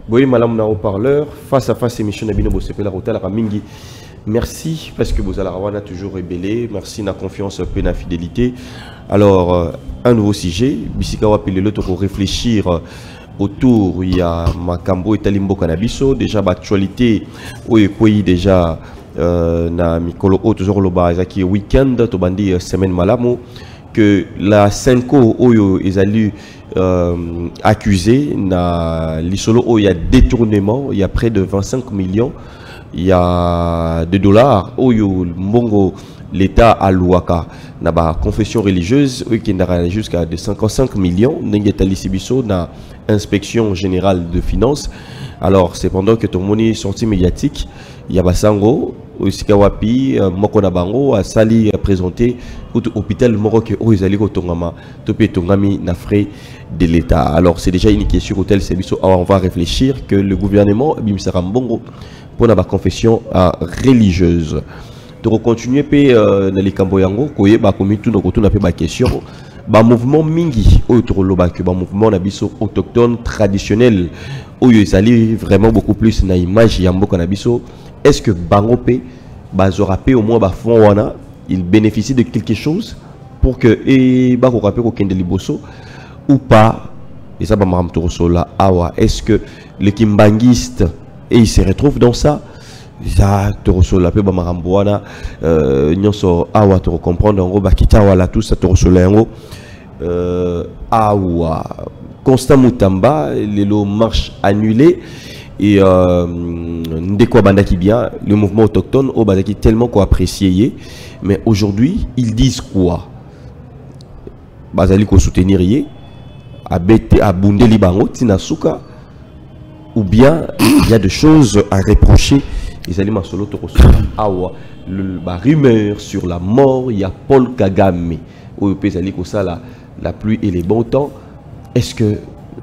Boye malamu na haut-parleur, face à face émission na bino bosepela kotalaka mingi. Merci parce que bozalaka wana toujours ebele. Merci na confiance pe na fidélité. Alors un nouveau sujet, bisika wapi lelo toko réfléchir autour ya makambo etali mboka na biso, déjà ba actualité oyo ekwei déjà na mikolo oyo toza koloba, ezalaki week-end, tobandi semaine malamu, que la CENCO oyo ezali accusé na lisolo oyo ya détournement, il y a près de 25 millions il y a de dollars oyo mbongo l'État aluaka na ba confession religieuse oyo ekendaka jusqu'à de 55 millions ndenge etalisi biso na inspection générale de finances. Alors c'est pendant que tomoni sortie médiatique ya basango esika wapi moko na bango asali présenté kutu hôpital moko ke oyo ezali kotongama to mpe etongami na frais de l'État. Alors c'est déjà une question hôtel c'est biso awa, on va réfléchir que le gouvernement ebimisaka mbongo mpona baconfession religieuse. Tokocontinue mpe na likambo yango koyeba komituna, kotuna mpe baquestion bamouvement mingi oyo tokolobaka, bamouvement na biso autochtone traditionnel oyo ezali vraiment beaucoup plus na image ya mboka na biso. Est-ce que bango mpe bazwaka mpe au moins bafond wana? Il bénéficie de quelque chose pour que e bakoka mpe kokende liboso ou pas? Eza bamakambo tokosola awa. Est-ce que le kimbanguiste et il se retrouve dans ça? Eza tokosola mpe bamakambo wana nyonso awa, tokocomprendre yango bakita wala tout ça, tokosola yango awa. Constant Mutamba lelo marche annulée et ndeko abandaki bien le mouvement autochtone oyo bazalaki tellement koapprécier ye, mais aujourd'hui ils disent quoi? Bazali kosoutenir ye, abete abundeli bango ntina suka, ou bien il y a des choses à reprocher? Ezali masolo tokosola awa. Ba rumeur sur la mort ya Paul Kagame oyo mpe ezali kosala la pluie et les bons temps, est-ce que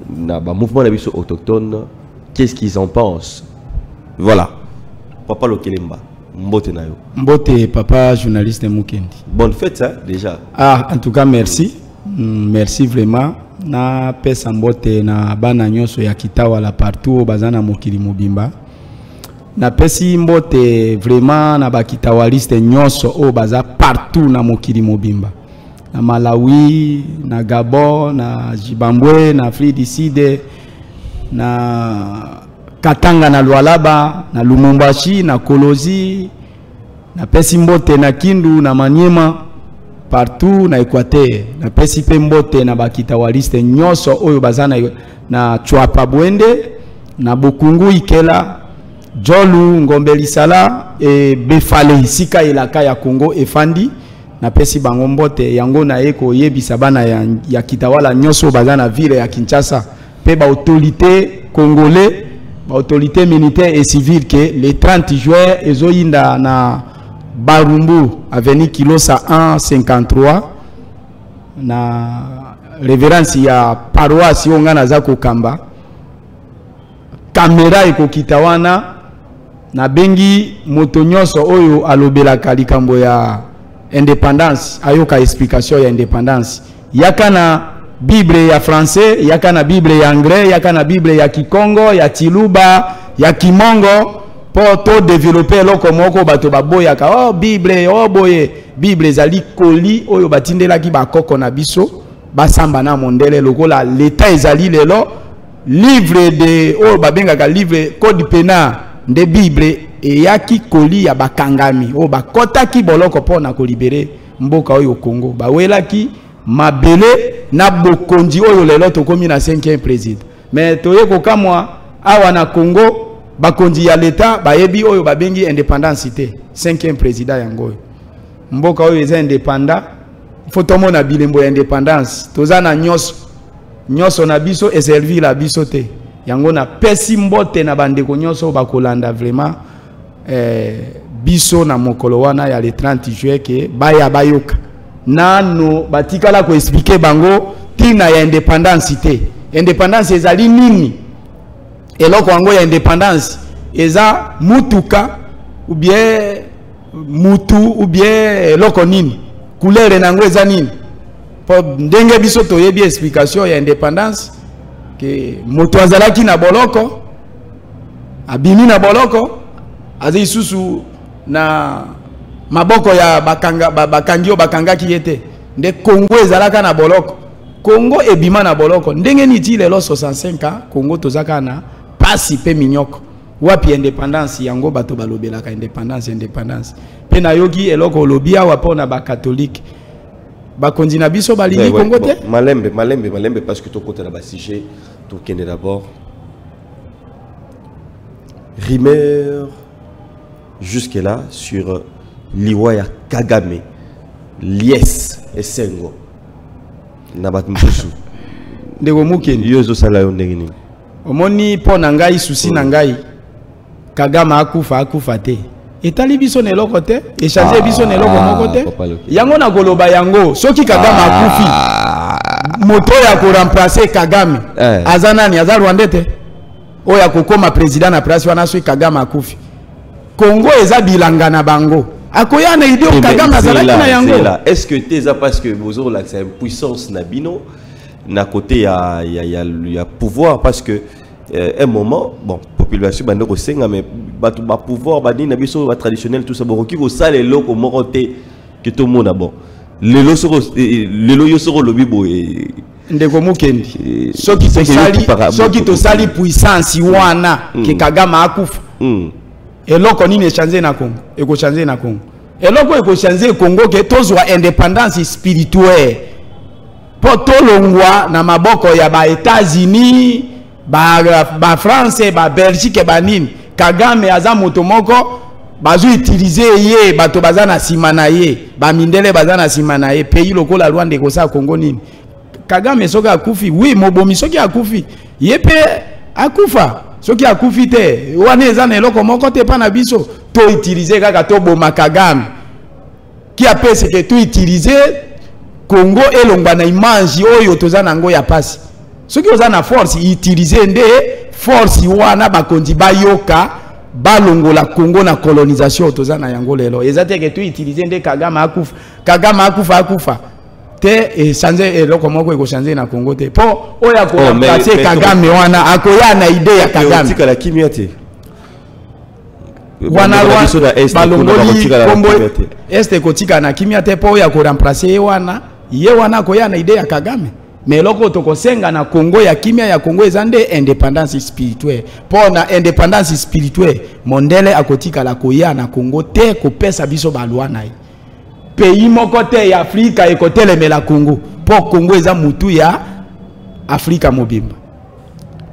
na ba mouvement na biso autochtone, qu'est-ce qu'ils en pensent? Voilà, papa Lokelemba, mbote na yo. Mbote papa journaliste Mukendi. Bonne fête hein, déjà. Ah, en tout cas merci. Merci vraiment. Napesa mbote na bana nyonso ya Kitawala partout oyo baza na mokili mobimba. Napesi mbote vraiment na bakitawaliste nyonso oyo baza partout na mokili mobimba. Na Malawi, na Gabon, na Zimbabwe, na Afrique du Sud, na Katanga, na Lualaba, na Lumumbashi, na Kolozi, napesi mbote na Kindu, na Maniema, partout na Équateur. Napesi mpe mbote na bakitawaliste nyonso oyo baza na Tshuapa Bwende, na Bokungu Ikela, Jolu, Ngombe Lisala e Befale, esika elaka ya Congo efandi. Napesi bango mbote yango. Naye koyebisa bana ya Kitawala nyonso oyo baza na ville ya Kinshasa mpe baautorité congolais, baautorité militaire et civile, ke le 30 juin ezoyinda na Barumbu, avenue Kilosa 153, na révérence ya paroisse oyo ngai naza kokamba. Kamera ekokita wana. Nabengi moto nyonso oyo alobelaka likambo ya indépendance, ayoka explication ya indépendance. Yaka na Bible ya français, yaka na Bible ya anglais, yaka na Bible ya kikongo, ya Tshiluba, ya Kimongo, mpo todévelopper eloko moko bato baboyaka. Oh Bible, oh boye Bible ezali koli oyo batindelaki bakoko na biso basamba na mondele. Lokola leta ezali lelo livre de oyo babengaka livre code pénal, nde Bible eyaki koli ya bakangami oyo bakɔtaki boloko mpo na kolibérer mboka oyo Congo. Bawelaki mabele na bokonzi oyo lelo tokomi na 5e président. Mais toye kokamwa awa na Congo, bakonzi ya leta bayebi oyo babengi indépendance te. 5e président yango oyo, mboka oyo eza indépendant, faut tomona bilembo ya indépendance. Toza na nyonso, nyonso na biso eservir la biso te. Yango napesi mbote na bandeko nyonso oyo bakolanda vraiment biso na mokolo wana ya le 30 juin, ke baya bayoka nano batikala koexpliquer bango ntina ya indépendance te. Indépendance ezali nini? Eloko yango ya indépendance eza mutuka ou bien mutu ou bien eloko nini? Couleur na yango eza nini? Mpo ndenge biso toyebi explication ya indépendance, ke moto azalaki na boloko. Abimi na boloko, aza lisusu na maboko ya bakanga bakangi oyo bakangaki ye te. Nde Congo ezalaka na boloko. Congo ebima na boloko. Ndenge nini ti lelo 65 ans Congo tozaka na pasi pe minyoko. Wapi indépendance yango bato balobelaka indépendance indépendance. Pe nayoki eloko olobi awa mpona ba catholique. Bakonzi na biso balingi Congo te. Bon, malembe malembe malembe parce que tokota na ba sujet tokende d'abord. Rumeur jusque-là sur liwa ya Kagame, Lies Esengo na bato mosusu. Ndeko Mukendi, yo ezosala yo ndenge nini? Omoni mpo na ngai susi na ngai Kagame akufa akufa te. Etali biso na eloko te, échanger biso na eloko moko te. Yango na koloba yango soki Kagame akufi, moto oyo akoremplacer Kagame aza nani? Aza Rwandais te? Oyo akokoma président na place wana soki Kagame akufi. Congo eza bilanga na bango. Akoya na idée Kagame azalaki na yango. Est-ce que t'es parce que bozolakisa impuissance na bino na côté ya pouvoir parce que un moment bon population bande kosenga mais bato ba pouvoir banini na biso ba traditionnel tout ça bokoki kosala eloko moko te ke tomona bon lelo soko lelo yo soko lobi boye. Ndeko Mukendi, soki tosali puissance wana ke Kagame akufa, eloko nini echanger na Congo? Ekochanger na Congo eloko ekochanger Congo ke tozwa indépendance spirituelle mpo tolongwa na maboko ya ba États-Unis, ba France, ba Belgique, banini. Kagame aza moto moko bazo utiliser ye, bato baza na nsima na ye, bamindele baza na nsima na ye. Pays lokola Rwanda ekosala Congo nini? Kagame soki akufi, oui, mobomi soki akufi, ye mpe akufa. Soki akufi te, wana eza na eloko moko te mpa na biso. Toutiliser kaka toboma Kagame ki apesi ke toutiliser Congo elongwa na image oyo toza nango ya pasi. Soki oza na force, utiliser nde force wana, bakonzi bayoka, balongola Congo na colonisation toza na yango lelo. Eza te ke toutiliser nde Kagame akufa, Kagame akufa akufa te, echanger eloko moko ekochange na Congo te, mpo oyo akoremplacer Kagame wana akoya na idée ya Kagame. Otikala kimia te. Wana balongoli kombo Est ekotikala na kimia te, mpo oyo akoremplacer ye wana, ye wana akoya na idée ya Kagame. Mais eloko tokosenga na Congo ya kimia ya Congo eza nde indépendance spirituelle. Mpo na indépendance spirituelle, mondele akotikala koya na Congo te kopesa biso balwa na ye. Pays moko te ya Afrika ekotelemela Congo, mpo Congo eza mutu ya Afrika mobimba.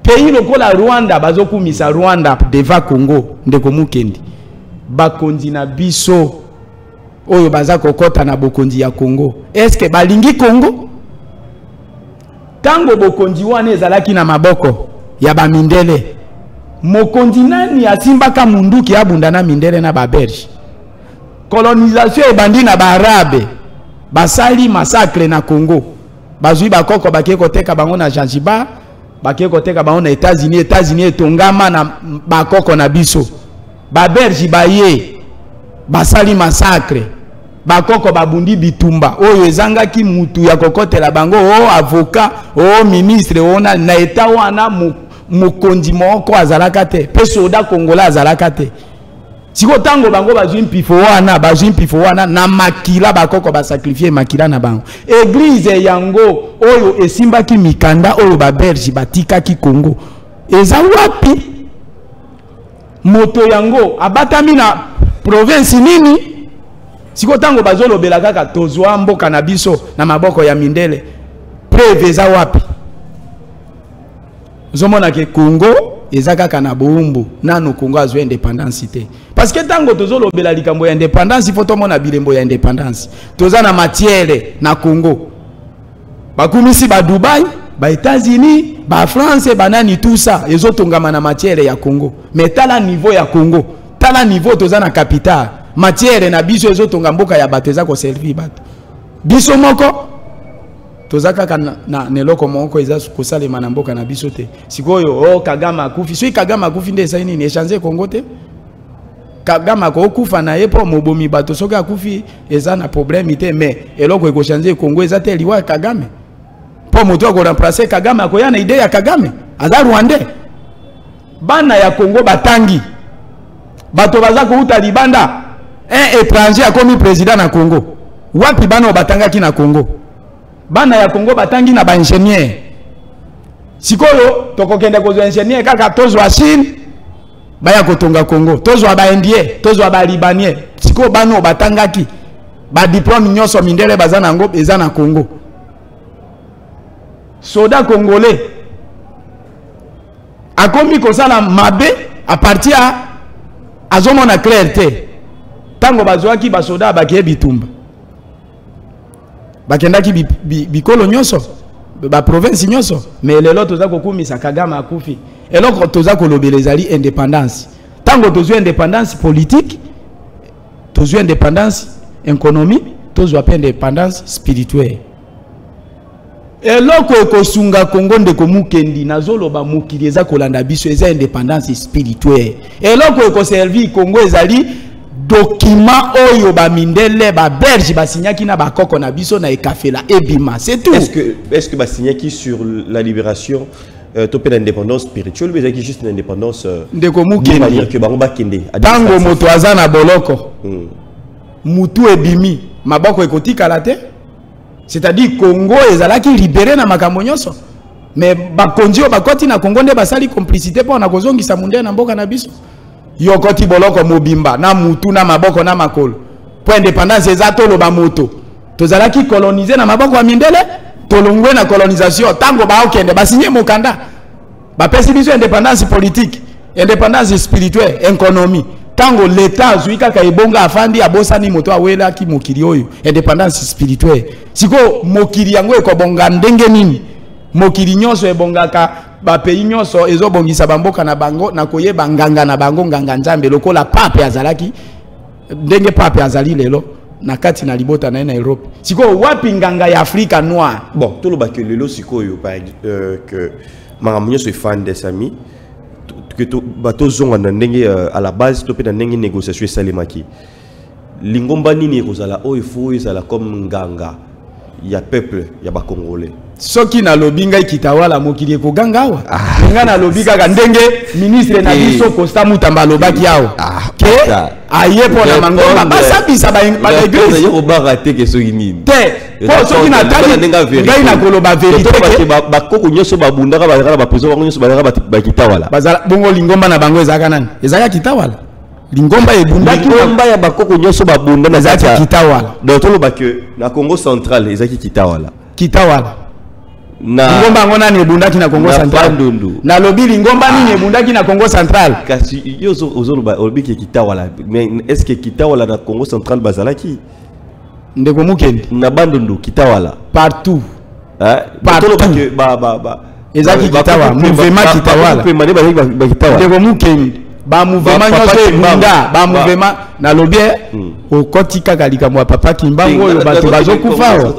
Pays lokola Rwanda, bazokumisa Rwanda devant Congo. Ndeko Mukendi, bakonzi na biso oyo baza kokɔta na bokonzi ya Congo, est-ce balingi Congo? Ntango bokonzi wana ezalaki na maboko ya bamindele, mokonzi nani asimbaka munduki abunda na mindele na babelge? Colonisation ebandi na baarabe, basali massacre na Congo, bazwi bakoko, bakei koteka bango na Zanzibar, bakei koteka bango na États-Unis. États-Unis etongama na bakoko na biso. Babelge baye, basali massacre, bakoko babundi bitumba oyo ezangaki mutu ya kokotela bango, o avocat, o ministre o na eta wana mokonzi moko azalaka te, mpe soda kongola azalaka te. Sikoyo ntango bango bazwi mpifo wana, bazwi mpifo wana na makila, bakoko basacrifier makila na bango. Église yango oyo esimbaki mikanda oyo babelge batikaki Congo eza wapi? Moto yango abatami na province nini? Sikoyo ntango bazolobela kaka tozwa mboka na biso na maboko ya mindele, preuve eza wapi? Ozomona ke Congo eza kaka na bowumbu. Nano Congo azwa indépendance te, parce que ntango tozolobela likambo ya indépendance, il faut tomona bilembo ya indépendance. Toza na matière na Congo, bakumisi ba Dubai, ba États-Unis, ba France, banani, tout ça ezotongama na matière ya Congo. Mais tala niveau ya Congo, tala niveau toza na capital. Matière na biso ezotonga mboka ya bato, eza koservir bato. Biso moko toza kaka na eloko moko eza kosalema na mboka na biso te. Sikoyo oh, Kagame akufi. Soki Kagame akufi nde esali nini? Echanger Congo te. Kagame akokufa na ye mpo mobomi bato, soki akufi eza na problème te, mais eloko ekochanger Congo eza te liwa ya Kagame, mpo moto akoremplacer Kagame akoya na idée ya Kagame, aza Rwandais. Bana ya Congo batangi. Bato baza kouta libanda. Un étranger akomi président na Congo. Wapi bana batangaki na Congo? Bana ya Congo batangi na ba ingénieur. Sikoyo tokokende kozwa ingénieur kaka tozwa Chine baya kotonga Congo, tozwa ba Indien, tozwa ba Libanais. Sikoyo bana batangaki ba diplôme nyonso mindele baza nango eza na Congo. Soda congolais akomi kosala mabe à partir ya azomona clair te. Ntango bazwaki basoda bakie bitumba, bakendaki bikolo nyonso, baprovince nyonso. Mais lelo toza kokumisa Kagame akufi. Eloko toza kolobela ezali indépendance. Ntango tozwi indépendance politique, tozwi indépendance économie, tozwa mpe indépendance spirituelle. Eloko ekosunga Congo, ndeko Mukendi, nazoloba mokili eza kolanda biso, eza indépendance spirituelle. Eloko ekoservir Congo ezali document oyo bamindele babelge basignaki na bakoko na biso na ekafela ebima, c'est tout. Est-ce que basignaki sur la libération to mpe l'indépendance spirituelle ou ezalaki juste l'indépendance Ndeko Mukendi, dire que bango bakende? Ntango moto aza na boloko, mutu ebimi, maboko ekotikala te. C'est-à-dire Congo ezalaki libéré na makambo nyonso, mais bakonzi oyo bakoti na Congo nde basali complicité mpo na kozongisa mundele na mboka na biso. Yo koti boloko mobimba na mutu na maboko na makolo mpo indépendance eza. Toloba moto tozalaki colonisé na maboko ya mindele, tolongwe na colonisation. Ntango baokende basinye mokanda, bapesi biso indépendance politique, indépendance spirituelle, économie. Ntango leta azwi kaka ebonga, afandi, abosani moto awelaki mokili oyo indépendance spirituelle. Sikoyo mokili yango ekobonga ndenge nini? Mokili nyonso ebongaka, bapays nyonso ezobongisa bamboka na bango na koyeba nganga na bango, nganga nzambe, lokola pape azalaki, ndenge pape azali lelo na kati na libota na ye na Europe. Sikoyo wapi nganga ya Afrika noire? Bon, toloba ke lelo sikoyo que makambo nyonso efande esami ke batozonga na ndenge à la base to mpe na ndenge négociation esalemaki. Lingomba nini ekozala oyo efo ezala comme nganga ya peuple ya bacongolais? Soki nalobi ngai Kitawala, mokili ekoganga awa. Ngai nalobi kaka ndenge ministre na biso Constant Mutamba alobaki awa ke aye mpo na mangomba basambisa baeglise. Kobanga te ke soki nini. Te, mpo soki natali ngai nakoloba vérité. Bakoko nyonso babundaka, bazalaka na baprison, bango nyonso bazalaka bakitawala. Bazala bongo, lingomba na bango ezalaka nani? Ezalaka Kitawala. Lingomba ebundaki. Lingomba ya bakoko nyonso babunda na Ezalaki Kitawala. Donc toloba ke na Congo central ezalaki Kitawala. Kitawala. Na lingomba yango nani ebundaki na Congo na central? Bandundu. Nalobi lingomba nini ebundaki na Congo central? Kasi yo ozoloba, olobi ke Kitawala, mais est ce que Kitawala na Congo central bazalaki? Ndeko Mukendi. Na Bandundu Kitawala? Partout. Hein? Partout. Toloba ke ba ba ba Ezalaki Kitawala, mouvement Kitawala. Mpe mane bazalaki bakitawala. Ndeko Mukendi, bamouvement Papa nyonso Kimbangu. ebunda, bamouvement, nalobi okoti kaka likambo ya papa Kimbangu oyo bato bazokufa awa.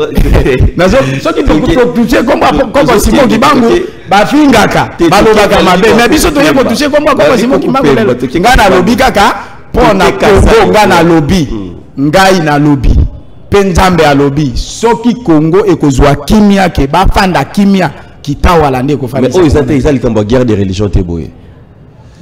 Soki totouche kombo Simon Kimbangu, bafingaka, balobaka mabe, mais biso toye kotouche kombo ya Simon Kimbangu lelo. Ngai nalobi kaka mpo na Kongo. Ngai nalobi, ngai nalobi mpe Nzambe alobi, soki Kongo ekozwa kimia, ke bafanda kimia, Kitawala nde Mais ekofandisa. Oyo eza te, eza likambo ya guerre de religion te boye?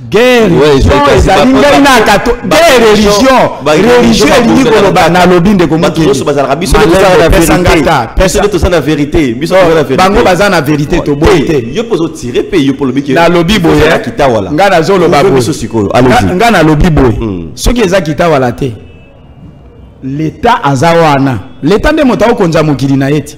Guerre religion ezali ngai na kato guerre religion. Religion elingi koloba, nalobi ndeko Bato nyonso bazalaka, biso nde toza na vérité, biso nde toza na vérité, biso toza na vérité. Bango baza na vérité, toboyi te. Yo mpo ozotire mpe yo mpo olobi ke Nalobi boye. Kitawala. Ngai nazoloba boye. Biso sikoyo, allez-y. Ngai nalobi boye, soki eza Kitawala te, leta aza wana, leta nde moto akokonza mokili na ye ti.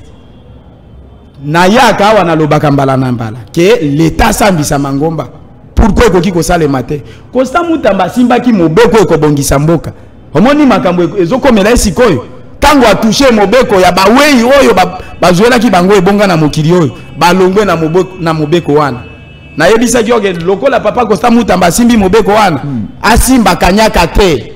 Nayaka awa, nalobaka mbala na mbala ke leta asambisa mangomba. Pourquoi ekoki kosalema te? Constant Mutamba asimbaki mobeko ekobongisa mboka. Omoni makambo ezokomela ye sikoyo. Ntango atouche mobeko ya bawei oyo bazwelaki bango ebonga na mokili oyo, balongwe na mobeko wana. Nayebisaki oke lokola papa Constant Mutamba asimbi mobeko wana, asimba kanyaka te.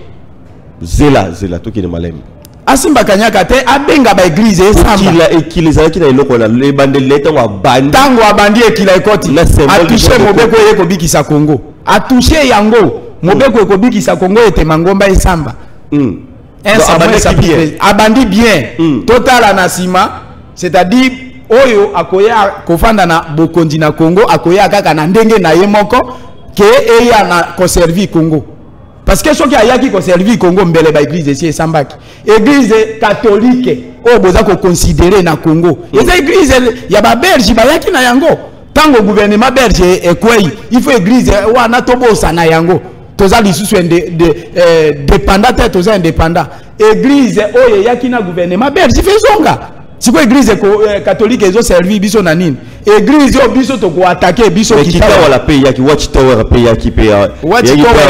Zela, zela, tokende malembe. Asimba kanyaka te, abenga baeglise esamba. Ekila, ekila ezalaki na eloko na ebandeli ntango abandi. Ntango abandi, ekila ekoti. Na symbole Atouche du mobeko oyo ekobikisa Kongo, atouche yango, mobeko ekobikisa Kongo ete mangomba esamba. Un Donc, Samuel abandaki chapitre bien. 13. Abandi bien. Totala na nsima, c'est-à-dire oyo akoya kofanda na bokonzi na Congo akoya kaka na ndenge na ye moko. Ke eya na koservi Congo, parce que soki ayaki koservi Congo, mbele baéglise esi esambaki. Église catholique oyo boza koconsidérer na Congo eza église ya babelge bayaki na yango. Ntango gouvernement belge ekwei, il faut église wana tobosana yango. Toza lisusu dépendant te, toza indépendant. Église oyo eyaki na gouvernement belge, il faut ezonga. Sikoyo église catholique ezoservir biso na nini? Église oyo biso tokoattaquer biso. Kitawala mpe eyaki, Watch Tower mpe eyaki mpe.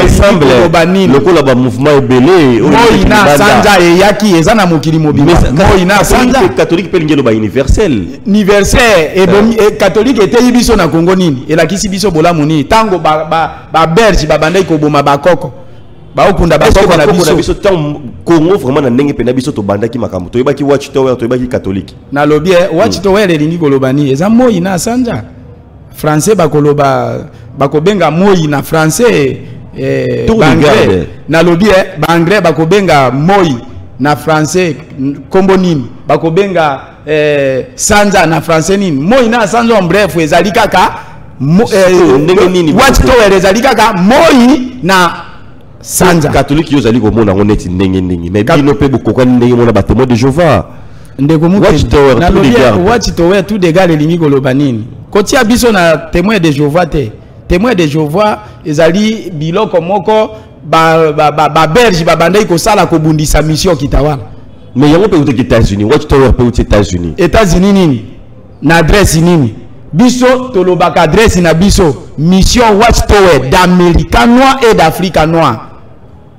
Ensemble lokola bamouvement ebele. Moi na sanza eyaki, eza na mokili mobimba, moi na sanza. Catholique mpe elingi eloba universel. Universel ebomi. Catholique eteyi biso na Congo nini? Elakisi biso bolamu nini? Ntango babelge babandaki koboma bakoko, baokunda bakoko na biso. Biso ntango Congo vraiment na ndenge mpena biso tobandaki makambo, toyebaki Watch Tower, toyebaki catholique. Nalobi Watch Tower elingi koloba nini? Eza moi na sanza. Français bakoloba, bakobenga moi na français, baanglais, nalobi baanglais bakobenga moi na français nkombo nini? Bakobenga sanza na français nini? Moi na sanza. En bref, ezali kaka ndenge nini? Watch Tower ezali kaka moi na sanza. Catholique yo ozali komona yango neti ndenge ndenge, mais bino mpe bokokani ndenge mona batémoin de Jéhovah. Ndeko, Watch Tower, tout de garde elingi koloba nini? Kotia biso na témoin de Jéhovah te. Témoin de Jéhovah ezali biloko moko babelge babandaki kosala kobundisa mission Kitawala. Mais yango mpe eutaki États-Unis, Watch Tower mpe euti États-Unis. États-Unis nini? Na adresse nini? Biso tolobaka adresse na biso, mission Watch Tower d'Amérique noire et d'Afrique noire,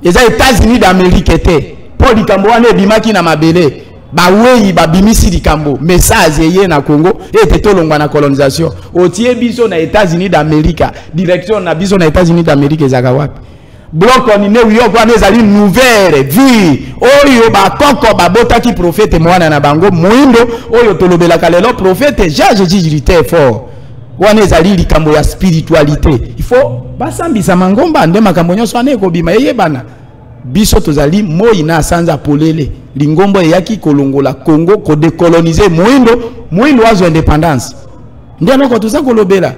eza États-Unis d'Amérique te. Mpo likambo wana ebimaki na mabele, bawei babimisi likambo, message eye na Congo ete tolongwa na colonisation. Otie biso na États-Unis d'Amérique, direction na biso na États-Unis d'Amérique ezalaka wapi? Bloc ni New York wana ezali nouvelle vie oyo bakoko babotaki prophète mwana na bango moindo oyo tolobelaka lelo, prophète George Jijirite fort. Wana ezali likambo ya spiritualité. Il faut basambisa mangomba nde makambo nyonso wana ekobima, eyebana. Biso tozali moi na sanza polele. Lingombo eyaki kolongola Congo, kodécoloniser moindo, moindo azwa indépendance. Nde eloko toza kolobela.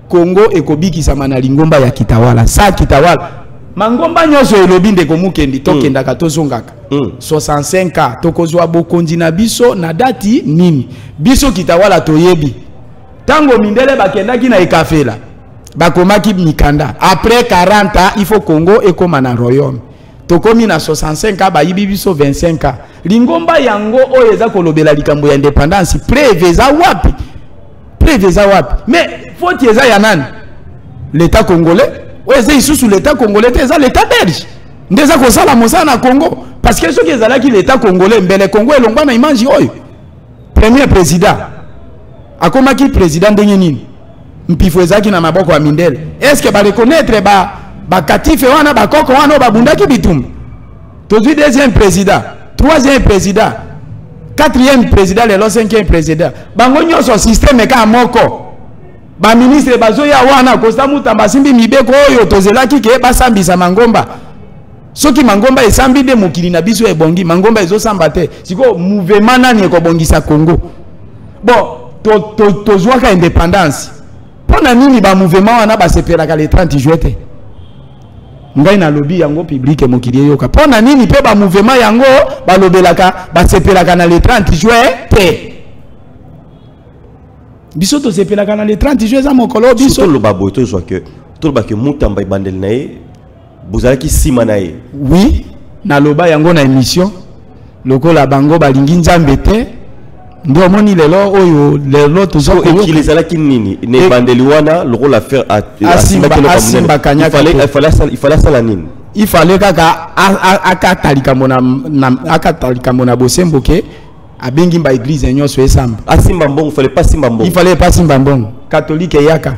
Congo ekobikisama na lingomba ya Kitawala. Sa Kitawala, mangomba nyonso elobi, ndeko Mukendi, tokendaka, tozongaka. 65 ans, tokozwa bokonzi na biso na dati nini? Biso Kitawala toyebi ntango mindele bakendaki na ekafela, bakomaki mikanda après 40 ans il faut Congo ekóma na royaume. Tokomi na 65 ans, bayibi biso 25 ans. Lingomba yango oyo eza kolobela likambo ya indépendance, preuve eza wapi? Preuve eza wapi? Mais faute eza ya nani? L'état congolais oyo eza lisusu l'état congolais te, eza l'état belge nde eza kosala mosala na Congo. Parce que soki ezalaki l'état congolais, mbele Congo elongwa na image oyo. Premier président akomaki président ndenge nini? Mpifo ezalaki na maboko ya mindele. Est ce que bareconnaître bakatife wana, bakoko wana oyo babundaki bitumba? Tozwi deuxième président, troisième président, quatrième président, lelo cinquième président. Bango nyonso système kaka moko. Baministre bazoya wana, Constant Mutamba asimbi mibeko oyo tozelaki ke basambisa mangomba. Soki mangomba esambi nde mokili na biso ebongi. Mangomba ezosamba te. Sikoyo mouvement nani ekobongisa Congo? Bon, tozwaka to, to indépendance mpo na nini? Bamouvement wana basepelaka le 30 juin te. Ngai nalobi yango public, mokili eyoka. Mpo na nini mpe bamouvement yango balobelaka, basepelaka na le 30 juin te? Biso tosepelaka na le 30 juin, eza mokolo biso. Toloba boye, tozwa ke toloba ke Mutamba ebandeli na ye bozalaki nsima na ye. Oui, naloba yango na émission. Lokola bango balingi Nzambe te, nde omoni lelo oyo, lelo toza. Ekili ezalaki nini na ebandeli wana? Lokola affaire asimba kanyaka, il fallait asala nini? Il fallait kaka akata likambo na akata likambo na bosembo ke abengi ba église nyonso esamba. Asimba mbongo, fallait pas simba mbongo. Il fallait pas simba mbongo. Catholique eyaka,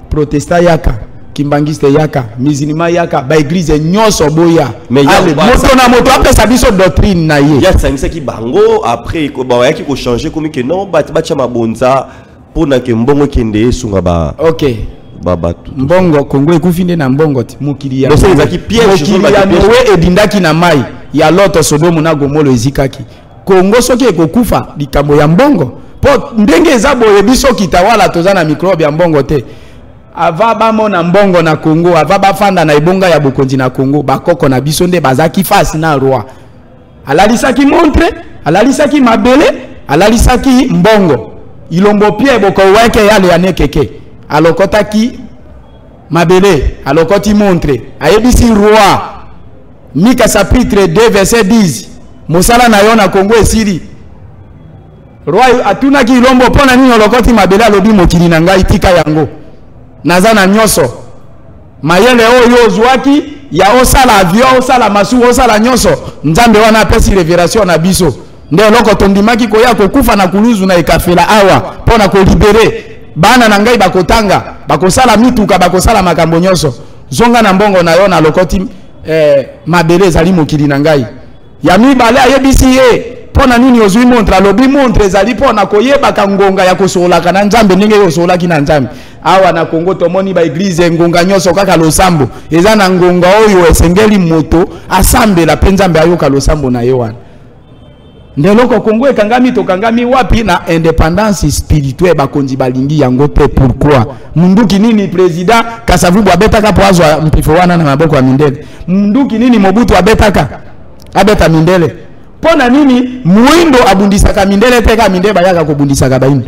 protestant yaka, kimbangiste yaka, musulman yaka, baéglise nyonso boya. Moto na moto apesa biso doctrine na ye. Ya asangisaki bango, après bayaki kochanger, komi ke non, batya mabonza mpona ke mbongo ekende esunga ba Ok. Bato. Mbongo, Kongo ekufi nde na mbongo te. Mokili ya ezalaki piège. Mokili ya Noe edindaki na mai ya Loto, Sodomu na Gomolo ezikaki. Kongo soki ekokufa, likambo ya mbongo. Mpo ndenge eza boye, biso Kitawala toza na microbe ya mbongo te. Ava bamona mbongo na Congo, ava bafanda na ebonga ya bokonzi na Congo, bakoko na biso nde bazaki face na roi. Alalisaki montre, alalisaki mabele, alalisaki mbongo. Ilombo pie boko weke yale ya nekeke. Alokotaki mabele, alokoti montre, ayebisi roi. Mika chapitre 2 verset 10. Mosala na yo na Congo esili. Roi atunaki Ilombo mpona nini olokoti mabele, alobi mokili na ngai tika yango. Naza na nyonso. Mayele oyo ozwaki ya osala avion, osala masuwa, osala nyonso. Nzambe wana apesi révélation na biso. Nde eloko tondimaki koya kokufa na kuluzu na ekafela awa mpona kolibere bana na ngai, bakotanga, bakosala mituka, bakosala makambo nyonso. Zonga na mbongo na yo na lokoti mabele ezali mokili na ngai. Ya mibale ayebisi ye mpona nini ozwi montre, alobi montre ezali mpona koyebaka ngonga ya kosololaka na Nzambe ndenge yo osololaki na Nzambe. Awa na Congo tomoni ba église ngonga nyonso kaka losambo. Eza na ngonga oyo esengeli moto asambela mpe Nzambe ayoka losambo na ye wana. Ndeloko Congo ekangami, tokangami wapi na indépendance spirituelle, bakonzi balingi yango te. Pourquoi? Munduki nini président Kasavubu abetaka po azwa mpifo wana na maboko ya mindele? Munduki nini Mobutu abetaka? Abeta mindele. Pona nini muindo abundisaka mindele te ka mindele bayaka kobundisaka baindo?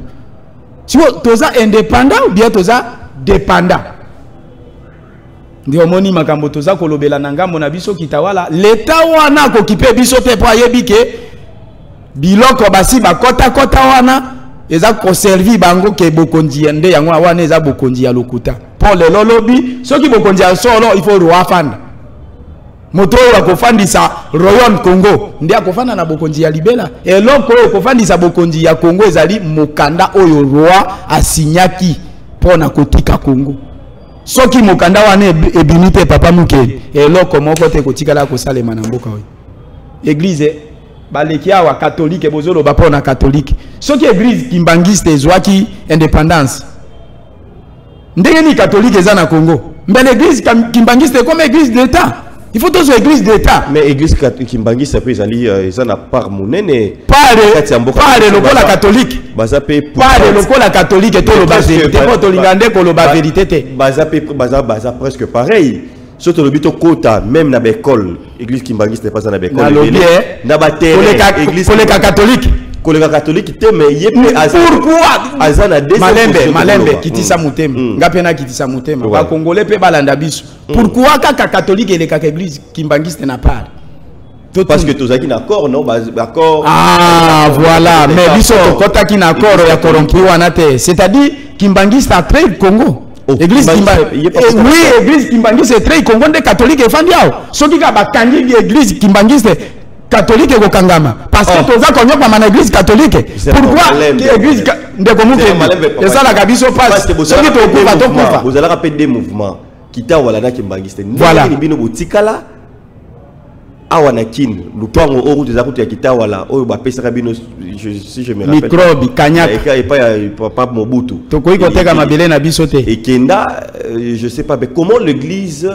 Siko toza indépendant ou bien toza dépendant? Ndio moni makambo toza kolobela na ngambo na biso kitawala. Leta wana akokipe biso te po ayebi ke biloko basi bakota kota wana eza koservi bango ke bokonzi ya nde yango wana eza bokonzi ya lokuta. Po lelo lobi soki bokonzi ya solo il faut roi afanda. Moto oyo akofandisa Royaume Congo nde akofanda na bokonzi ya libela. Eloko oyo ekofandisa bokonzi ya Congo ezali mokanda oyo roi asignaki mpo na kotika Congo. Soki mokanda wana ebimi te papa Muke, eloko moko te kotikala kosalema na mboka oyo. Église baleki awa catholique bozoloba mpo na catholique. Soki église kimbangiste ezwaki indépendance, ndenge nini catholique eza na Congo? Mais l'église kimbangiste est comme église d'État. Il faut tous église d'État. Mais église kimbangiste pe ezali eza na part monene. Pare lokola catholique. Baza pe pare lokola catholique to loba vérité, po to lingande ko loba vérité te. Baza pe baza baza presque pareil. Surtout le bito kota même na école, église kimbangiste n'est pas na école. Na ba terre église koleka catholique. Koleka catholique te mais yepe aza pourquoi aza na malembe malembe kitisa mutema ngape na kitisa mutema ba congolais pe balanda biso. Pourquoi kaka catholique et kaka église kimbangiste n'a pas? Parce que tozaki na accord non accord. Ah voilà, mais biso tokota ki na accord ya corrompu wana te, c'est-à-dire kimbangiste a trahi Congo. Église kimbangiste, oui, église kimbangiste trahi Congo nde catholique efandiao. Soki ka bakangi église kimbangiste catholique ekokangama parce que toza konyoka na église catholique. Pourquoi église ndeko muke ezalaka biso passe soki tokufa tokufa. Bozalaka pe des mouvements kitawala na kimbangiste. Voilà. Bino botikala awa na kin lupango oyo kutu eza kutu ya kitawala oyo bapesaka bino, si je me rappelle, microbe kanyaka epai ya papa Mobutu. Tokoki koteka mabele na biso te. Ekenda, je sais pas, mais comment l'église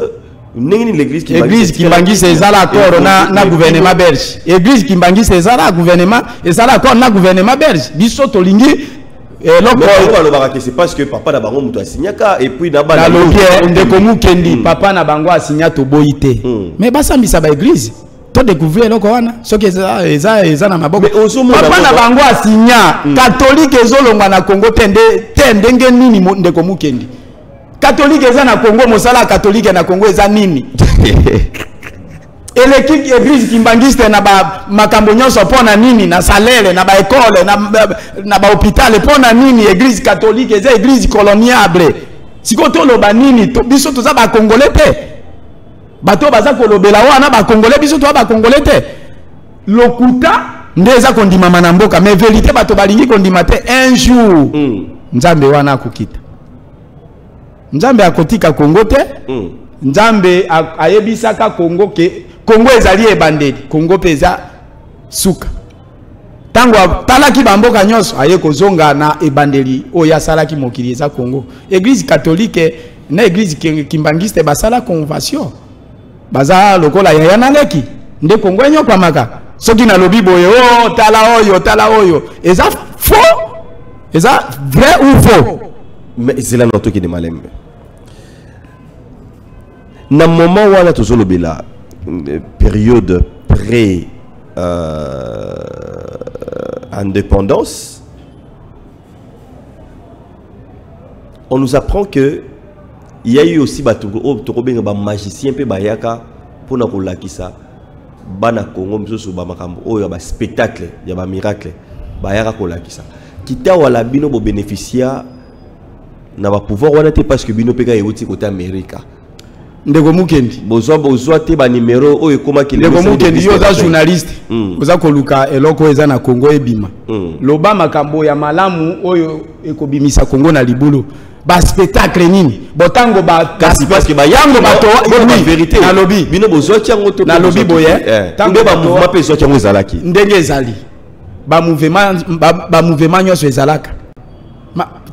l'église église kimbangiste ezala accord na gouvernement belge. Église kimbangiste ezala gouvernement, ezala accord na gouvernement belge. Biso tolingi eloko balobaka que c'est parce que papa na bango mutu asignaka et puis na bana nalobi ndeko Mukendi papa na bango asigna toboyi te. Mais basambisa ba église to découvrir eloko wana soki eza eza eza na maboko. Papa na bango asigna catholique ezolongwa na Congo te nde ndenge nini ndeko Mukendi? Catholique eza na Congo, mosala catholique na Congo eza nini? Eleki église kimbangiste na ba makambo nyonso pona nini? Na salaire, na ba école, na ba hôpital pona nini? Église catholique eza église coloniale. Siko toloba nini? Biso toza ba congolais te. Bato baza kolobela wana ba congolais, biso toza ba congolais te. Lokuta nde eza kondimama na mboka, mais vérité bato balingi kondima te. Un jour Nzambe wana akokita. Nzambe akotika Congo te. Nzambe ayebisaka Congo ke Congo ezali ebandeli, Congo pe eza suka. Tango atalaki bamboka nyonso aye kozonga na ebandeli oyo asalaki mokili eza Congo. Église catholique na église kimbangiste basala convention. Baza lokola yaya na leki nde Congo enyokwamaka. Soki nalobi boye oh tala oyo tala oyo eza faux, eza vrai ou faux? Mais c'est là notre qui de malembe. Na moment wana tozolobela période pré indépendance, on nous apprend que il y a eu aussi bato oyo tokobenga bamagicien mpe bayaka mpona kolakisa bana Congo mosusu bamakambo oyo ya baspectacle ya bamiracle bayaka kolakisa. Kitawala bino bobénéficia na bapouvoir wana te, parce que bino mpe kaka euti kota Amerika. Ndeko Mukendi, bozwa te banimero oyo ekomaki. Ndeko Mukendi, yo oza journaliste, oza koluka eloko oyo eza na Congo ebima. Loba makambo ya malamu oyo ekobimisa Congo na libulu. Baspectacle nini? Botango kasi parce que bayango bato vérité. Nalobi bino bozwaki yango to nalobi boye. Nde bamouvement mpe ezwaki yango ezalaki. Ndenge ezali bamouvement nyonso ezalaka,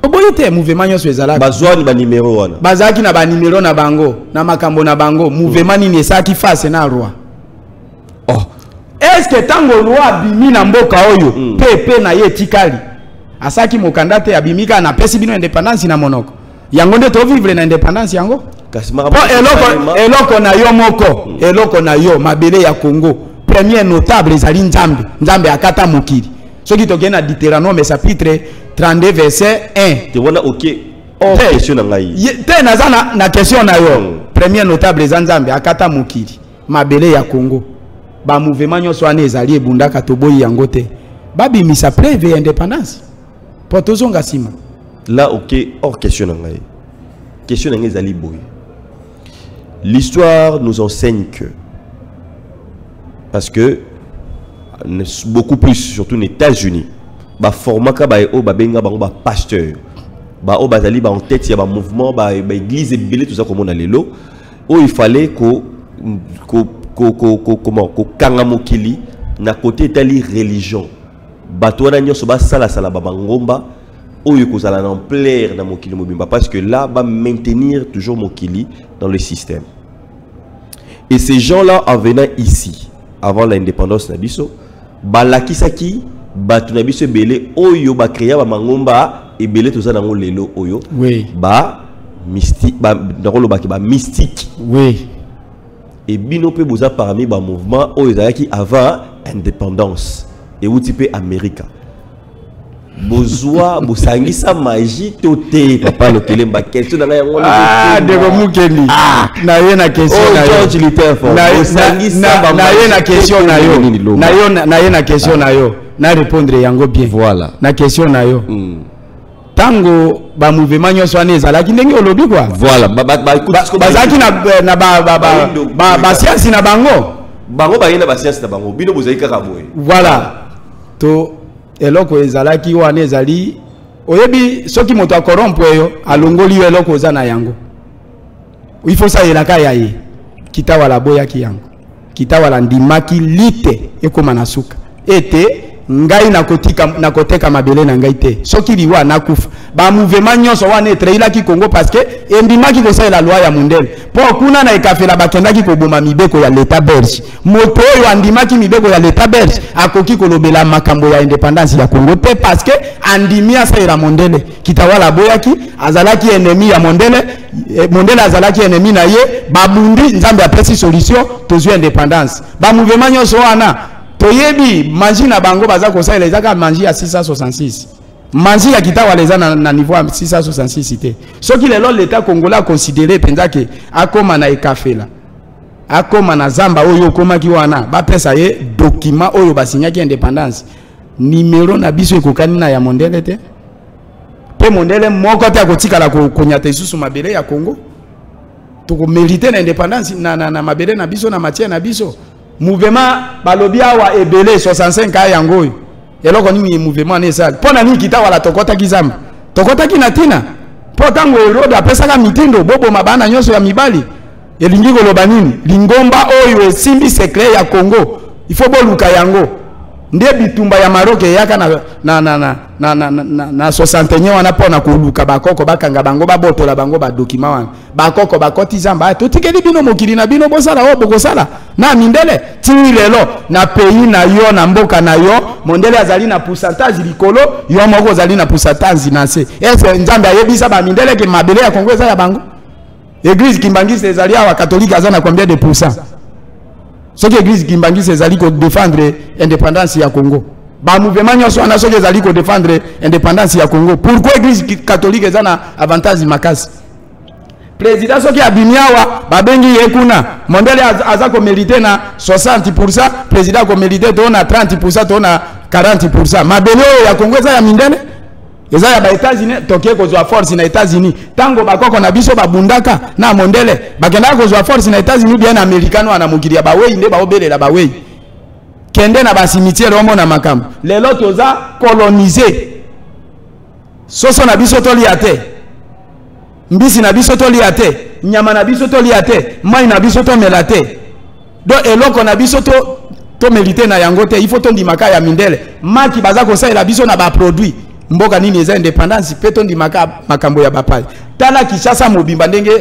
oboyi te, mouvement nyonso ezalaka. Bazwani banimero wana. Bazalaki na banimero na bango na makambo na bango. Mouvement nini esalaki face na roi? Oh. Est ce que ntango roi abimi na mboka oyo, mpe na ye etikali asalaki mokanda te, abimi kaka napesi bino indépendance na monoko yango nde tovivre na indépendance yango? Kasi mpo eloko na yo moko, eloko na yo mabele ya Congo, premier notable ezali Nzambe. Nzambe akata mokili. Soki tokei na Deutéronome chapitre 32 verset 1. Te wana oke hors question na ngai. Te, naza na question na yo. Premier notable eza Nzambe akata mokili, mabele ya Congo. Bamouvement nyonso wana ezali ebundaka, toboyi yango te. Babimisa preuve ya indépendance mpo tozonga nsima. Là ok, hors question na ngai. Question na ngai ezali boye: l'histoire nous enseigne que, parce que beaucoup plus surtout aux États-Unis, baformaka ba oyo babenga bango bapasteur, baoyo bazali ba en tête ya bamouvement, baéglise ebele toza komona lelo oyo, il fallait ko comment, kokanga mokili na côté etali religion. Bato wana nyonso basalasala bamangomba oyo ekozala na ampleur na mokili mobimba, parce que là ba maintenir toujours mokili dans le système. Et ces gens-là, en venant ici avant l'indépendance na biso, balakisaki bato na biso ebele oyo bacréa bamangomba ebele toza nango lelo oyo. Ba mystique, ba nakolobaki ba mystique. Et bino mpe boza parmi bamouvement oyo ezalaki avant indépendance, euti mpe Amerika. Bozwa bosangisa magie to te, papa Lokelemba? Question na ngai yango. Ah, ndeko Mukendi, na ye na question na yo. George Luther. Na ye na question na yo, na yo na ye na question na yo, na répondre yango bien. Voilà. Na question na yo, ntango bamouvement nyonso wana ezalaki ndenge olobi kwa, voilà, bazalaki na basiansi na bango. Bango baye na basiansi na bango, bino bozali kaka boye. Voilà, to eloko ezalaki wana ezali, oyebi, soki moto akorrompre yo, alongoli yo eloko oza na yango, il faut salelaka ya ye. Kitawala aboyaki yango. Kitawala ndimaki lite ekóma na suka ete ngai nakotika, nakoteka mabele na ngai te, soki liwa nakufa. Bamouvement nyonso wana etrahilaki Congo parce que endimaki kosalela loi ya mondele, mpo kuna na ekafela bakendaki koboma mibeko ya l'État belge. Moto oyo andimaki mibeko ya l'État belge akoki kolobela makambo ya indépendance ya Congo te, parce que andimi asalela mondele. Kitawala aboyaki, azalaki ennemi ya mondele, mondele azalaki ennemi na ye. Babundi, Nzambe apesi solution, tozwi indépendance. Bamouvement nyonso wana toyebi magie na bango baza kosalela eza kaka magie ya 666. Magie ya Kitawala eza na niveau ya 666 te. Soki lelo l'État congolais aconsidéré mpenza ke akóma na ekafela, akóma na zamba oyo okomaki wana, bapesa ye document oyo basinyaki indépendance, nimero na biso ekokani na ya mondele te, mpe mondele moko te akotikala konyata lisusu mabele ya Congo. Tokomérite na indépendance na mabele na biso, na matière na biso. Mouvement balobi awa ebele 65 a yango oyo, eloko nini mouvement wana esali? Mpo na nini Kitawala tokɔtaki zamba? Tokɔtaki na ntina mpo ntango Herode apesaka mitindo boboma bana nyonso ya mibali, elingi koloba nini? Lingomba oyo esimbi secret ya Congo, il faut boluka yango. Nde bitumba ya Maroc eyaka na 61 wana mpo na koluka bakoko, bakanga bango, babotola bango badokima wana. Bakoko bakoti zamba, totikeli bino mokili na bino, bosala oyo bokosala na mindele. Ti lelo na pays na yo, na mboka na yo, mondele azali na pourcentage likolo, yo moko ozali na pourcentage na se. Ese Nzambe ayebisa bamindele ke mabele ya Kongo eza ya bango? Église kimbangiste ezali awa, catholique aza na combien de pourcent? Soki église kimbangiste ezali kodéfendre indépendance ya Congo, bamouvement nyonso wana soki ezali kodéfendre indépendance ya Congo, pourquoi église catholique eza na avantage makasi? Président soki abimi awa, babengi ye kuna, mondele aza komérite na 60%, président akomérite to na 30% to na 40%. Mabele oyo ya Congo eza ya mindele, eza ya baÉtats-Unis. Tokie kozwa force na États-Unis. Ntango bakoko na biso babundaka na mondele, bakendaka kozwa force na États-Unis, bien na Amerikano wana, mokili ya bawei nde baobelela bawei. Kende na bacimetière, omona makambo. Lelo toza colonisé. Soso na biso tolia te, mbisi na biso tolia te, nyama na biso tolia te, mai na biso tomela te. Donc eloko na biso to tomérite na yango te, il faut tondimaka ya mindele. Maki baza kosalela biso na baproduit. Mboka nini eza indépendance mpe tondimaka makambo ya bapaya? Tala Kinshasa mobimba, ndenge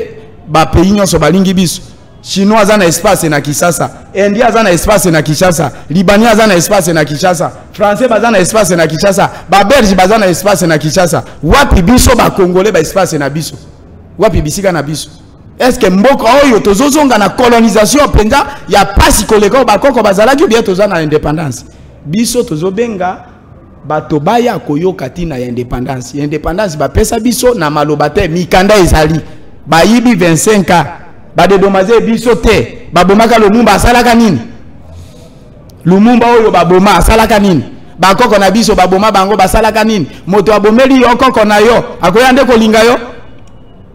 bapays nyonso balingi biso. Chinois aza na espace na Kinshasa, Indien aza na espace na Kinshasa, Libanais aza na espace na Kinshasa, Français baza na espace na Kinshasa, Babelge baza na espace na Kinshasa. Wapi biso Bacongolais, baespace na biso wapi? Bisika na biso? Est ce que mboka oyo tozozonga na colonisation mpenza ya pasi koleka oyo bakoko bazalaki, bien toza na indépendance? Biso tozobenga bato baya koyoka ntina ya indépendance. Indépendance bapesa biso na maloba te, mikanda ezali. Bayibi 25 ans, badédommager biso te. Babomaka Lumumba, asalaka nini? Lumumba oyo baboma asalaka nini? Bakoko na biso baboma bango, basalaka nini? Moto abomeli yo koko na yo, akoya nde kolinga yo?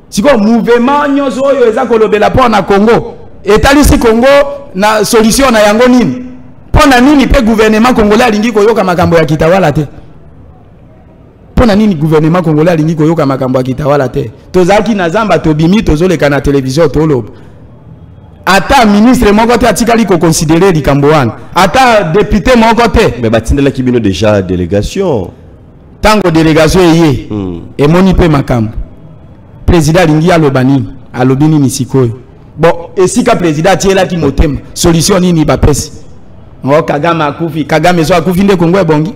Sikoyo mouvement nyonso oyo eza kolobela mpo na Congo, etalisi Congo na solution na yango nini? Mpo na nini mpe gouvernement congolais alingi koyoka makambo ya Kitawala te? Mpo na nini gouvernement congolais alingi koyoka makambo ya Kitawala te? Tozalaki na zamba, tobimi, tozoleka na télévision, toloba. Ata ministre moko te atikali koconsidérer likambo wana, ata député moko te. Mais batindelaki bino déjà délégation. Ntango délégation eye, emoni mpe makambo, président alingi aloba nini? Alobi nini sikoyo? Bon, esika président atielaki motema, solution nini bapesi? O Kagame akufi. Kagame so akufi nde Kongo ebongi?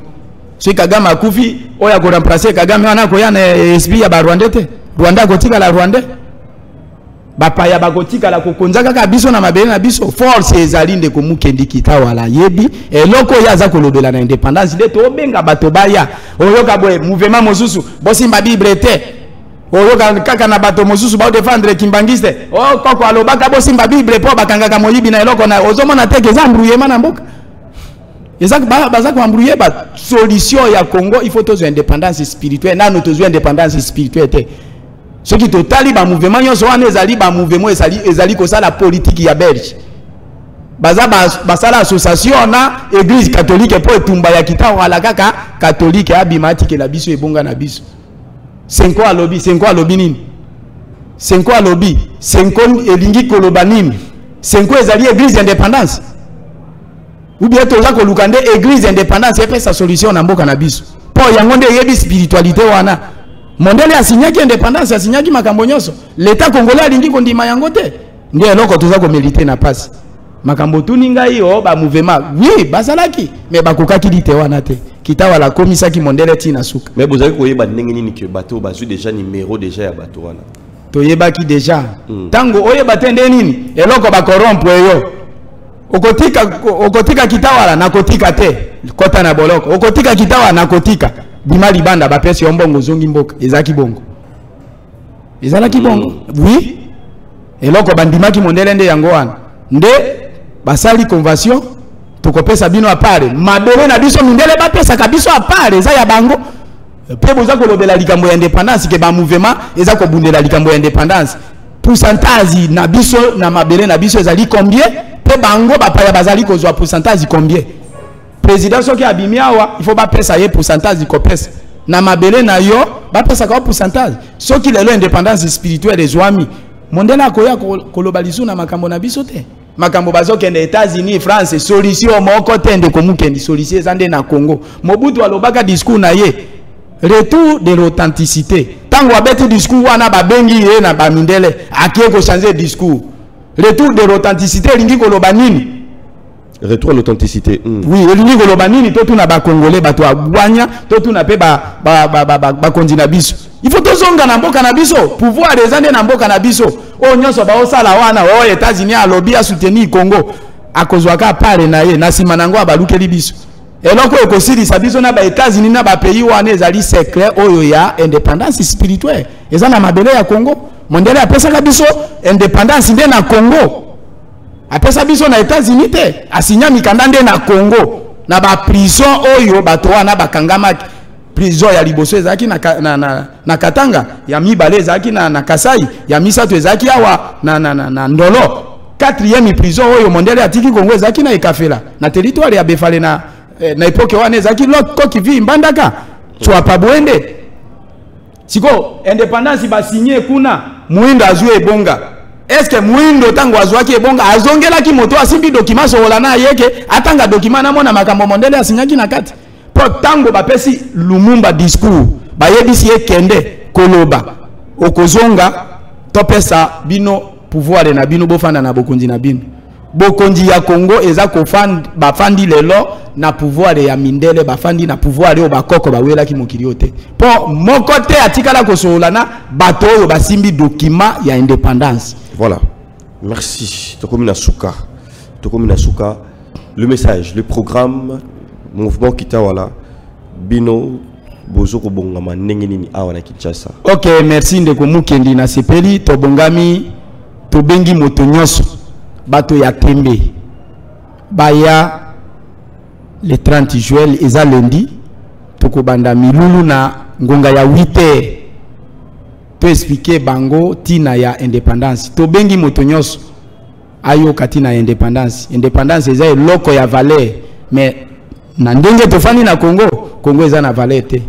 Soki Kagame akufi, oyo akoremplace Kagame wana akoya na esprit ya Barwandais te. Rwanda akotikala Rwandais, bapaya bakotikala kokonza kaka biso na mabele na biso. Force ezali, ndeko Mukendi Kitawala yebi eloko oyo aza kolobela na indépendance. Nde tobenga bato baya oyoka boye. Mouvement mosusu, bosimba Bible te. Oyoka kaka na bato mosusu baodéfendre kimbangiste. O koko alobaka bosimba Bible mpo bakangaka moyibi na eloko na. Ozomona te ke eza embrouillement na mboka? Eza baza koembrouiller. Basolution ya Congo, il faut tozwa indépendance spirituelle. Nano tozwa indépendance spirituelle te. Soki totali bamouvement nyonso wana, ezali bamouvement ezali kosala politike ya Belge. Baza basala association na église catholique mpo etumba ya Kitawala kaka catholique abima, atikela biso ebonga na biso. Cenco alobi, Cenco alobi nini? Cenco alobi, Cenco elingi koloba nini? Cenco ezali église indépendance ou bien toza koluka nde église indépendance epesa solution na mboka na biso? Mpo yango nde eyebi spiritualité wana. Mondele asinyaki indépendance, asinyaki makambo nyonso, l'état congolais alingi kondima yango te. Nde eloko toza komérite na pasi. Makambo tuni ngai, o bamouvement, oui, bazalaki, mais bakokaki lite wana te. Kitawala akomisaki mondele ntina suka. Mais bozali koyeba ndenge nini ke bato bazwi déjà numéro déjà ya bato wana? Toyebaki déjà. Ntango oyeba te nde nini eloko bacorrompre yo. Okotika, okotika Kitawala, nakotika te, kota na boloko. Okotika Kitawala, nakotika, bima libanda, bapesi yo mbongo, ozongi mboka. Ezalaki bongo, ezalaki bongo, oui. Eloko bandimaki mondele nde yango wana. Nde basali convention, tokopesa bino apare mabele na biso. Mindele bapesaka biso apare, eza ya bango. Mpe boza kolobela likambo ya indépendance, ke bamouvement eza kobundela likambo ya indépendance, pourcentage na biso na mabele na biso ezali combien? Mpe bango bapaya bazali kozwa pourcentage combien? Président soki abimi awa, il faut bapesa ye pourcentage. Kopesa na mabele na yo, bapesaka yo pourcentage. Soki lelo indépendance spirituelle ezwami, mondele akoya koloba lisusu na makambo na biso te. Makambo bazokende États-Unis, France, solution moko te. Ndeko Mukendi, solution eza nde na Congo. Mobutu alobaka discours na ye, retour de l'authenticité. Ntango abeti discours wana, babengi ye na bamindele, akie kochange discours. Retour de l'authenticité elingi koloba nini? Retour à l'authenticité. Oui, elingi koloba nini? Totuna Bacongolais, bato ya bwanya, totuna mpe bakonzi na biso. Il faut tozonga na mboka na biso. Pouvoir eza nde na mboka na biso. Oyo nyonso baosala wana, oyo États-Unis alobi asoutenir Congo, akozwaka pare na ye na nsima nango abalukeli biso. Eloko oyo ekosilisa biso na ba-États-Unis na bapays wana ezali secret oyo ya indépendance spirituelle. Eza na mabele ya Congo. Mondele apesaka biso indépendance nde na Congo. Apesa biso na États-Unis te, asinya mikanda nde na Congo. Na ba prison oyo bato wana bakangamaki. Prison ya liboso ezalaki na Katanga, ya mibale ezalaki na Kasai, ya misato ezalaki awa na Ndolo. Quatrième prison oyo mondele atiki Congo ezalaki na Ekafela, na territoire ya Befale na époque wana ezalaki Kokivi Mbandaka, Tswapa Bwende. Siko indépendance basinye kuna, Muindo azwi ebonga. Est-ce que Muindo ntango azwaki ebonga azongelaki moto asimbi document sokola na ye ke atanga document namona makambo mondele asinyaki na kati? Mpo ntango bapesi Lumumba discours, bayebisi ye: kende koloba, okozonga, topesa bino pouvoir na bino, bofanda na bokonzi na bino. Bokonzi ya Congo eza kofanda, bafandi lelo na pouvoir ya mindele, bafandi na pouvoir oyo bakoko bawelaki mokili oyo te, mpo moko te atikala kosolola na bato oyo basimbi document ya indépendance. Voilà, merci. Tokomi na suka, tokomi na suka. Le message, le programme mouvement Kitawala, bino bozo kobongama ndenge nini awa na Kinshasa? Ok, merci ndeko Mukendi. Na sepeli. Tobongami, tobengi moto nyonso, bato ya tembe baya le 30 juin, eza lundi. Tokobanda milulu na ngonga ya 8 heures, toexpliquer bango ntina ya indépendance. Tobengi moto nyonso ayoka ntina ya indépendance. Indépendance eza eloko ya valeur, mais na ndenge tofandi na Congo, Congo eza na valeur te,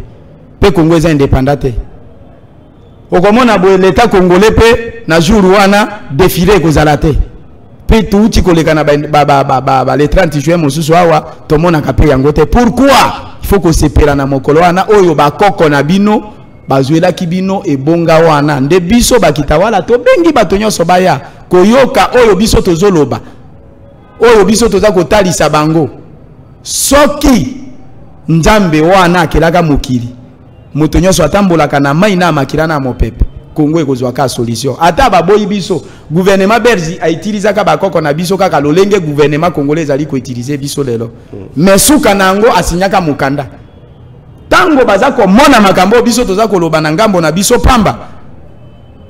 mpe Congo eza indépendant te. Okomona boye l'état congolais mpe na jour wana défilé ekozala te, mpe touti koleka na ba le 30 juin mosusu awa, tomonaka mpe yango te. Pourquoi? Il faut kosepela na mokolo wana oyo bakoko na bino bazwelaki bino ebonga wana. Nde biso bakitawala tobengi bato nyonso baya koyoka oyo biso tozoloba, oyo biso toza kotalisa bango. Soki Nzambe wana akelaka mokili, moto nyonso atambolaka na mai na makila na mopepe, Kongo ekozwaka solution. Ata baboyi biso, gouvernement belge autilisaka bakoko na biso kaka lolenge gouvernement congolais ezali koutiliser biso lelo. Mais suka na yango asinyaka mokanda. Ntango baza komona makambo oyo biso toza koloba na ngambo na biso pamba,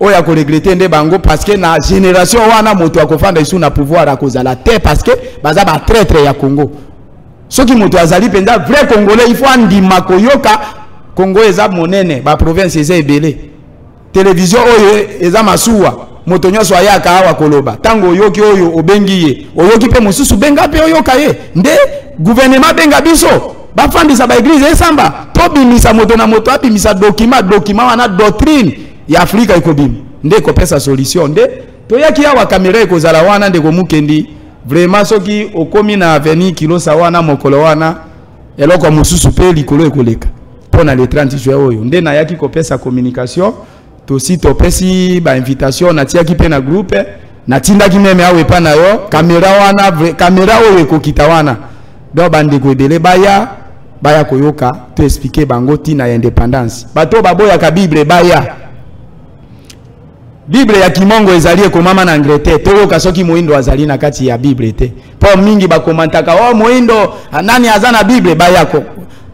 oyo akoregretter nde bango, parce que na génération wana moto akofanda esu na pouvoir akozala te, parce que baza batraître ya Congo. Soki moto azali mpenza vrai Congolais, il faut andima koyoka. Congo eza monene, baprovince eza ebele, télévision oyo eza masuwa, moto nyonso ayaka awa koloba. Ntango oyoki oyo obengi ye, oyoki mpe mosusu, benga mpe oyoka ye. Nde gouvernement benga biso, bafandisa baéglise esamba, tobimisa moto na moto abimisa document. Document wana, doctrine ya Afrika ekobima, nde ekopesa solution. Nde toyaki awa, kamera ekozala wana. Ndeko Mukendi, vraiment soki okomi na avenue Kilosa wana mokolo wana, eloko mosusu mpe likolo ekoleka. Mpo na le 30 juin oyo nde nayaki kopesa communication. Tosi topesi bainvitation, natiaki mpe na groupe, natindaki même awa epa na yo kamera wana, kamera oyo ekokita wana. Donc bandeko ebele baya, baya koyoka, toexpliquer bango ntina ya indépendance. Bato oyo baboyaka Bible baya. Bible ya Kimongo ezali ekomama na Angleterre. Toyoka soki moyindo azali na kati ya Bible te, mpo mingi bakomantaka o moyindo nani aza na Bible. Baya ko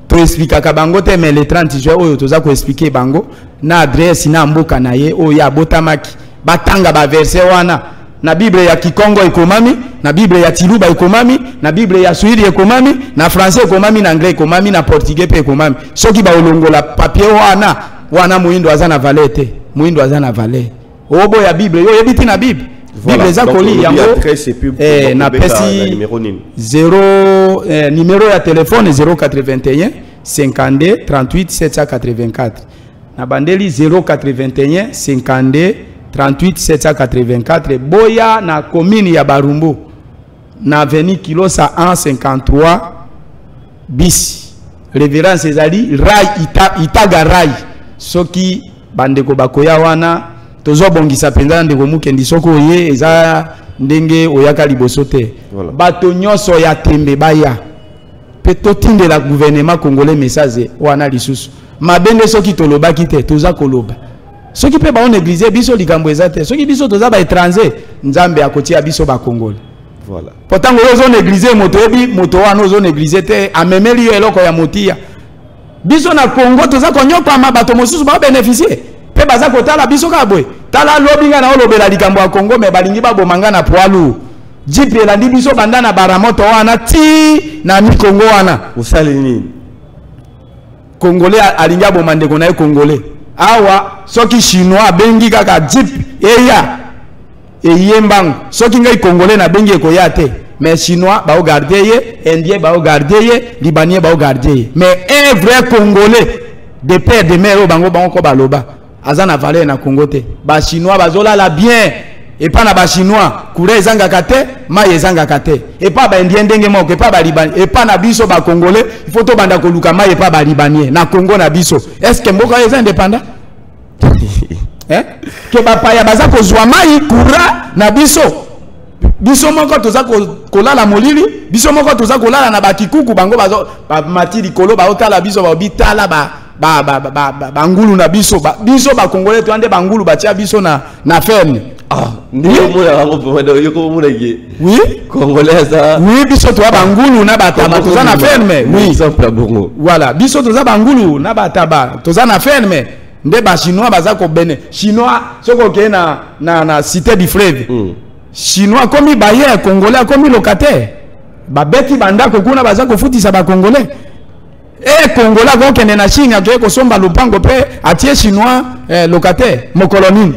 toexplikaka bango te, mais le 30 juin oyo toza koexpliquer bango na adresse na mboka na ye oyo abotamaki. Batanga baverset wana na Bible ya Kikongo ekomami, na Bible ya Tiluba ekomami, na Bible ya Swahili ekomami, na français ekomami, na anglais ekomami, na portugais mpe ekomami. Soki baolongola papier wana, wana moyindo aza na valeur te. Moyindo aza na valeur. Oboya Bible, yo oyebi ntina Bible. Bible eza koli yango. Napesi 0 numéro ya telefone 081 52 38 784. Na bandeli 081 52 38 784. Boya na commune ya Barumbu, na avenue Kilosa 153 bis, référence ezali rai Itaga rai. Soki bandeko bakoya wana, tozobongisa mpenza. Ndeko Mukendi, soki oye, eza ndenge oyaka liboso te. Voilà. Bato nyonso ya tembe baya, mpe totindela gouvernement congolais message wana lisusu. Mabe nde soki tolobaki te, toza koloba. Soki mpe baonégliger biso, likambo eza te. Soki biso toza baétranger, Nzambe akotia biso Bakongole. Voilà. Po ntango oyo ozonégliger moto, oyebi moto wana ozonégliger te, amemeli yo eloko ya motia. Biso na Congo toza konyokama, bato mosusu babénéficier mpe baza kotala biso kaka boye. Tala, lobi ngai na olobela likambo ya Congo, me balingi baboma ngai na poids lourd. Jeep elandi biso banda na baramoto wana ti na mikongo wana. Osali nini? Congolais alingi aboma ndeko na ye Congolais. Awa soki Chinois abengi kaka jeep, eya, eye mbangu. Soki ngai Congolais nabengi, ekoya te. Mais Chinois baogarder ye, Indien baogarder ye, Libanais baogarder ye, mais un vrai Congolais de père de mère oyo bango ko baloba aza na valeur na Congo te. Bachinois bazolala bien epa na Bachinois, courant ezangaka te, mai ezangaka te. Epa Baindien ndenge moko, epa Balibanais. Epa na biso Bacongolais, il faut tobanda koluka mai epa Balibanais na Congo na biso. Est ce que mboka oyo eza indépendant, hein? Ke bapaya baza kozwa mai, courant na biso, biso moko toza kolala molili, biso moko toza kolala na bakikuku. Bango bazo bamati likolo, baotala biso, baobi tala bangulu na biso. Biso Bakongolais toya nde bangulu, batia biso na ferme. Ah, ndenge omona yango vraiment, yo komonaki Oui. Congolais aza Oui, biso toya bangulu na bataba, toza na ferme, oui. Exemple ya bongo. Voilà, biso toza bangulu na bataba, toza na ferme. Nde Bachinois baza kobene. Chinois, soki okei na Cité du Fleuve, Chinois akomi bailleur, Congolais akomi locataire. Babeti bandako kuna, baza kofutisa Bacongolais. E Congolais akokende na Chine, akei kosomba lupango mpe atie Chinois locataire. Mokolo nini,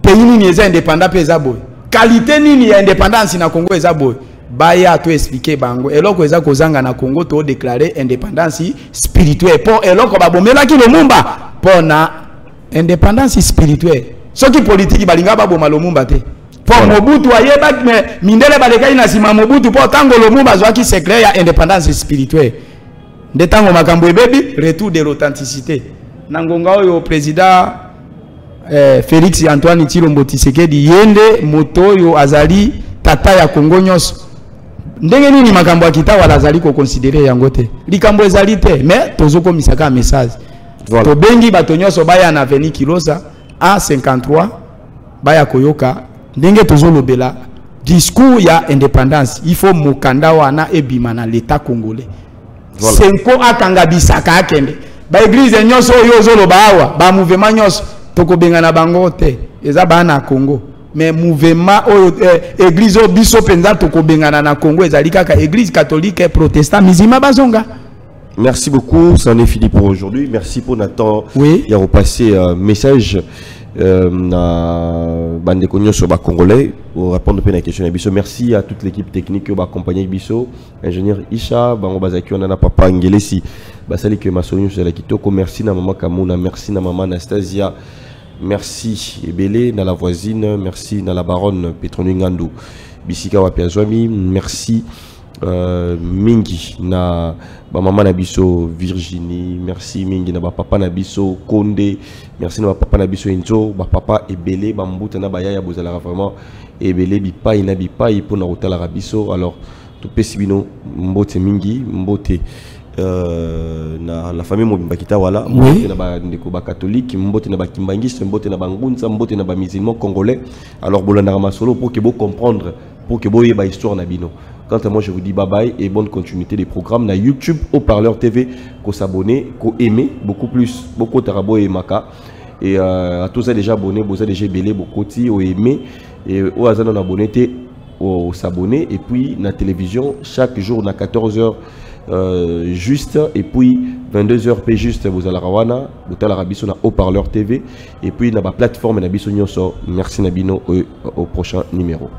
pays nini eza indépendant mpe eza boye? Qualité nini ya indépendance na Congo eza boye? Baya to expliquer bango eloko eza kozanga na Congo. Todéclarer indépendance spirituelle mpo eloko babomelaki Lumumba mpo na indépendance spirituelle. Soki politiki, balinga baboma Lumumba te, mpo Mobutu ayebaki, me mindele balekaki na nsima Mobutu, mpo ntango Lumumba azwaki secret ya indépendance spirituelle, nde ntango makambo ebebi. Retour de l'authenticité na ngonga oyo, président Félix Antoine Tshilombo Tshisekedi, ye nde moto oyo azali tata ya Kongo nyonso. Ndenge nini makambo ya Kitawala azali koconsidérer yango te? Likambo ezali te, mais tozokomisa kaka message. Voilà. Tobengi bato nyonso baya na avenue Kilosa A53, baya koyoka ndenge tozolobela discours ya indépendance. Il faut mokanda wana ebima na l'État congolais. Voilà. Senko akanga bisaka, akende baéglise nyonso oyo ozoloba awa, bamouvement nyonso tokobengana bango te, eza bana na Congo. Mais mouvement oyo, église oyo biso mpenza tokobengana na Congo ezali kaka Église catholique, protestant, musulman bazonga. Merci beaucoup, c'en est fini pour aujourd'hui. Merci pour Nathan. Oui. Il a repassé un message na bandeko nyonso ba Congolais pour répondre à la question na biso. Merci à toute l'équipe technique qui a accompagné biso, ingénieur Isha, bango bazaki wana na papa Ngelesi. Basali que masolo nyonso la kitoko. Merci na maman Kamuna, merci na maman Anastasia. Merci ebele na la voisine, merci na la baronne Petroni Ngandou. Bisika wapi azwami, merci mingi na bamama na biso Virginie, merci mingi na bapapa na biso Konde, merci na bapapa na biso Enzo, bapapa ebele, bambuta na bayaya, bozalaka vraiment ebele bipai na bipai mpona kotalaka biso. Alors topesi bino mbote mingi, mbote na la famille mobimba Kitawala, mbote na bandeko bacatholique, mbote na bakimbangiste, mbote na bangunza, mbote na bamusulman congolais. Alors bolandaka masolo pour que bocomprendre, pour que boyeba histoire na bino. Quant à moi, je vous dis bye bye et bonne continuité des programmes na YouTube au Parleur TV. Ko s'abonner, ko aimer beaucoup plus, beaucoup tarabo et maka. Et à tous déjà abonnés, vous êtes déjà belé, beaucoup au aimer et au hasard non abonné au s'abonner. Et puis na télévision chaque jour na 14h juste et puis 22h p juste, vous allez rawana, vous allez rabiso na Haut-Parleur TV et puis na ba plateforme na biso nyonso. Merci na bino, au prochain numéro.